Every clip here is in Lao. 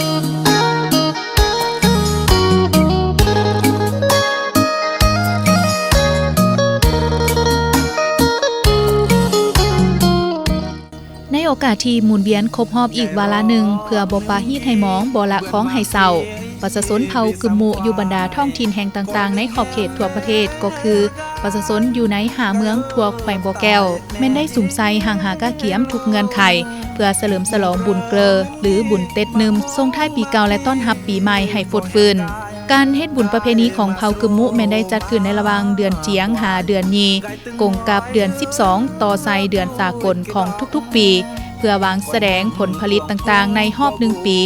ໃນໂອກາດທີ່ໝູນວຽນຄົບຮອບອີກວາລະໜຶ່ງ ເພື່ອບໍ່ປະຮີດໃຫ້ໝອງ ບໍ່ລະຄອງໃຫ້ເສົ້າ, ປະຊາຊົນເຜົ່າກຶມມຸຢູ່ບັນດາທ້ອງຖິ່ນແຫ່ງຕ່າງໆ ໃນຂອບເຂດທົ່ວປະເທດ ກໍຄືປະຊາຊົນຢູ່ໃນຫ້າເມືອງທົ່ວແຂວງບໍ່ແກ້ວ ແມ່ນໄດ້ສຸມໃສ່ຫ້າງຫາກະກຽມທຸກເງື່ອນໄຂ ເພື່ອສະເຫຼີມສະຫຼອງບຸນເກິ່ອ ຫຼື ບຸນເຕັດໜຶ່ມ ສົ່ງທ້າຍປີເກົ່າ ແລະ ຕ້ອນຮັບປີໃໝ່ໃຫ້ຟົດຟື້ນ. ການເຮັດບຸນປະເພນີຂອງເຜົ່າກຶມມຸແມ່ນໄດ້ຈັດຂຶ້ນໃນລະຫວ່າງເດືອນຈຽງຫາເດືອນຍີ່ ກົງກັບເດືອນສິບສອງ ຕໍ່ໃສ່ເດືອນສາກົນຂອງທຸກໆປີ ເພື່ອວາງສະແດງຜົນຜະລິດຕ່າງໆໃນຮອບໜຶ່ງປີ,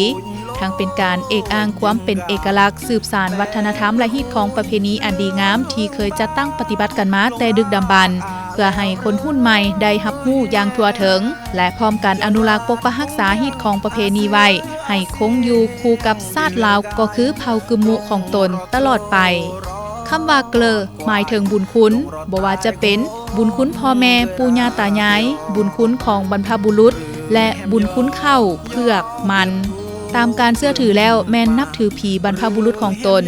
ທັງເປັນການເອກອ້າງຄວາມເປັນເອກະລັກ, ສືບສານວັດທະນະທຳ ແລະ ຮີດຄອງປະເພນີອັນດີງາມທີ່ເຄີຍຈັດຕັ້ງປະຕິບັດກັນມາແຕ່ດຶກດຳບັນ, ເພື່ອໃຫ້ຄົນຮຸ່ນໃໝ່ໄດ້ຮັບຮູ້ຢ່າງທົ່ວເຖິງ ແລະ ພ້ອມກັນອະນຸລັກປົກປັກຮັກສາຮີດຄອງປະເພນີໄວ້ໃຫ້ຄົງຢູ່ຄູ່ກັບຊາດລາວ ກໍຄືເຜົ່າກຶມມຸຂອງຕົນຕະຫຼອດໄປ. ຄຳວ່າເກິ່ອ ໝາຍເຖິງບຸນຄຸນ, ບໍ່ວ່າຈະເປັນບຸນຄຸນພໍ່ແມ່, ປູ່ຍ່າຕາຍາຍ, ບຸນຄຸນຂອງບັນພະບຸລຸດ ແລະ ບຸນຄຸນເຂົ້າ, ເຜືອກ, ມັນ. ຕາມການເຊື່ອຖືແລ້ວແມ່ນນັບຖືຜີບັນພະບຸລຸດຂອງຕົນ.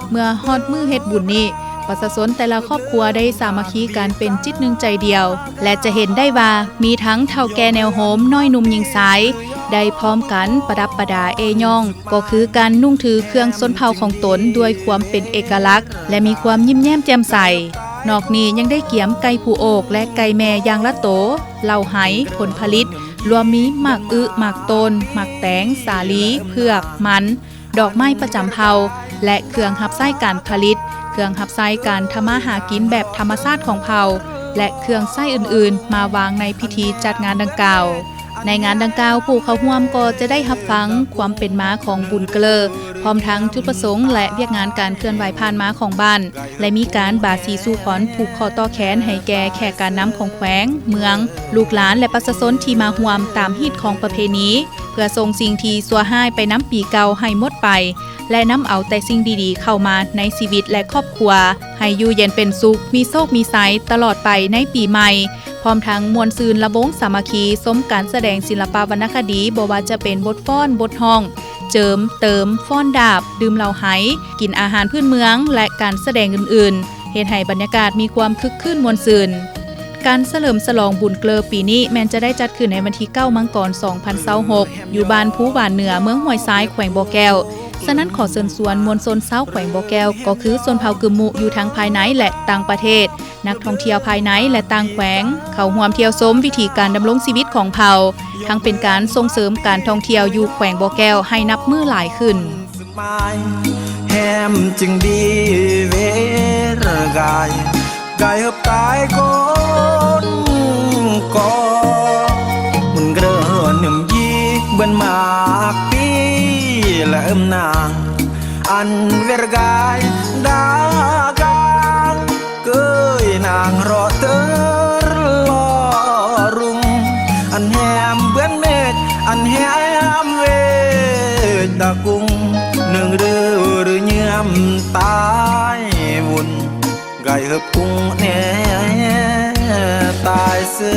ເມື່ອຮອດມື້ເຮັດບຸນນີ້, ປະຊາຊົນແຕ່ລະຄອບຄົວໄດ້ສາມັກຄີກັນເປັນຈິດໜຶ່ງໃຈດຽວ ແລະ ຈະເຫັນໄດ້ວ່າມີທັງເຖົ້າແກ່ແນວໂຮມ, ນ້ອຍໜຸ່ມຍິງຊາຍ ໄດ້ພ້ອມກັນປະດັບປະດາເອ້ຍ້ອງ ກໍຄືການນຸ່ງຖືເຄື່ອງຊົນເຜົ່າຂອງຕົນດ້ວຍຄວາມເປັນເອກະລັກ ແລະ ມີຄວາມຍິ້ມແຍ້ມແຈ່ມໃສ. ນອກນີ້ຍັງໄດ້ກຽມໄກ່ຜູ້ໂອກ ແລະ ໄກ່ແມ່ຢ່າງລະໂຕ, ເຫຼົ້າໄຮ, ຜົນຜະລິດ, ລວມມີໝາກອຶ, ໝາກໂຕນ, ໝາກແຕງ, ສາລີ, ເຜືອກ, ມັນ, ດອກໄມ້ປະຈຳເຜົ່າ ແລະ ເຄື່ອງຮັບໃຊ້ການຜະລິດ, ເຄື່ອງຮັບໃຊ້ການທຳມາຫາກິນແບບທຳມະຊາດຂອງເຜົ່າ ແລະ ເຄື່ອງໃຊ້ອື່ນໆ ມາວາງໃນພິທີຈັດງານດັ່ງກ່າວ. ໃນງານດັ່ງກ່າວ, ຜູ້ເຂົ້າຮ່ວມກໍຈະໄດ້ຮັບຟັງຄວາມເປັນມາຂອງບຸນເກິ່ອ, ພ້ອມທັງຈຸດປະສົງ ແລະ ວຽກງານການເຄື່ອນໄຫວຜ່ານມາຂອງບ້ານ ແລະ ມີການບາສີສູ່ຂອນຜູກຂໍ້ຕໍ່ແຂນໃຫ້ແກ່ແຂກການນຳຂອງແຂວງ, ເມືອງ, ລູກຫຼານ ແລະ ປະຊາຊົນທີ່ມາຮ່ວມຕາມຮີດຄອງປະເພນີ ເພື່ອສົ່ງສິ່ງທີ່ຊົ່ວຮ້າຍໄປນຳປີເກົ່າໃຫ້ໝົດໄປ ແລະ ນຳເອົາແຕ່ສິ່ງດີໆເຂົ້າມາໃນຊີວິດ ແລະ ຄອບຄົວ ໃຫ້ຢູ່ເຢັນເປັນສຸກ, ມີໂຊກມີໄຊຕະຫຼອດໄປໃນປີໃໝ່, ພ້ອມທັງມ່ວນຊື່ນລະວົງສາມັກຄີ ຊົມການສະແດງສິລະປະວັນນະຄະດີ ບໍ່ວ່າຈະເປັນບົດຟ້ອນ, ບົດຮ້ອງ, ເຈີມ, ເຕີມ, ຟ້ອນດາບ, ດື່ມເຫຼົ້າໄຮ, ກິນອາຫານພື້ນເມືອງ ແລະ ການສະແດງອື່ນໆ ເຮັດໃຫ້ບັນຍາກາດມີຄວາມຄຶກຄື້ນມ່ວນຊື່ນ. ການສະເຫຼີມສະຫຼອງບຸນເກິ່ອປີນີ້ແມ່ນຈະໄດ້ຈັດຂຶ້ນໃນວັນທີເກົ້າ ມັງກອນ ສອງພັນຊາວຫົກ ຢູ່ບ້ານພູຫວານເໜືອ ເມືອງຫ້ວຍຊາຍ ແຂວງບໍ່ແກ້ວ. ສະນັ້ນ ຂໍເຊີນຊວນມວນຊົນຊາວແຂວງບໍ່ແກ້ວ ກໍຄືຊົນເຜົ່າກຶມມຸຢູ່ທັງພາຍໃນ ແລະ ຕ່າງປະເທດ, ນັກທ່ອງທ່ຽວພາຍໃນ ແລະ ຕ່າງແຂວງ ເຂົ້າຮ່ວມທ່ຽວຊົມວິຖີການດຳລົງຊີວິດຂອງເຜົ່າ, ທັງເປັນການສົ່ງເສີມການທ່ອງທ່ຽວຢູ່ແຂວງບໍ່ແກ້ວໃຫ້ນັບມື້ຫຼາຍຂຶ້ນ. ແຮມຈຶ່ງດີເວລກາຍ ກາຍເຮີບຕາຍກ່ອນກໍ ມັນເກຣືອນໜຶ່ມຢີເບິ່ນມາກປີ ແລະ ເອີ້ມນາງ ອັນເວລກາຍດາກາງ ເກີຍນາງເລາະເຕີລໍລຸງ ອັນແຮມເບືອນເມດ ອັນແຮມເວດຕະກຸງ ໜຶ່ງເດືອນເຍືອມຕາຍວຸ່ນ ກາຍເຮີບກຸງແນ່ຕາຍເສີ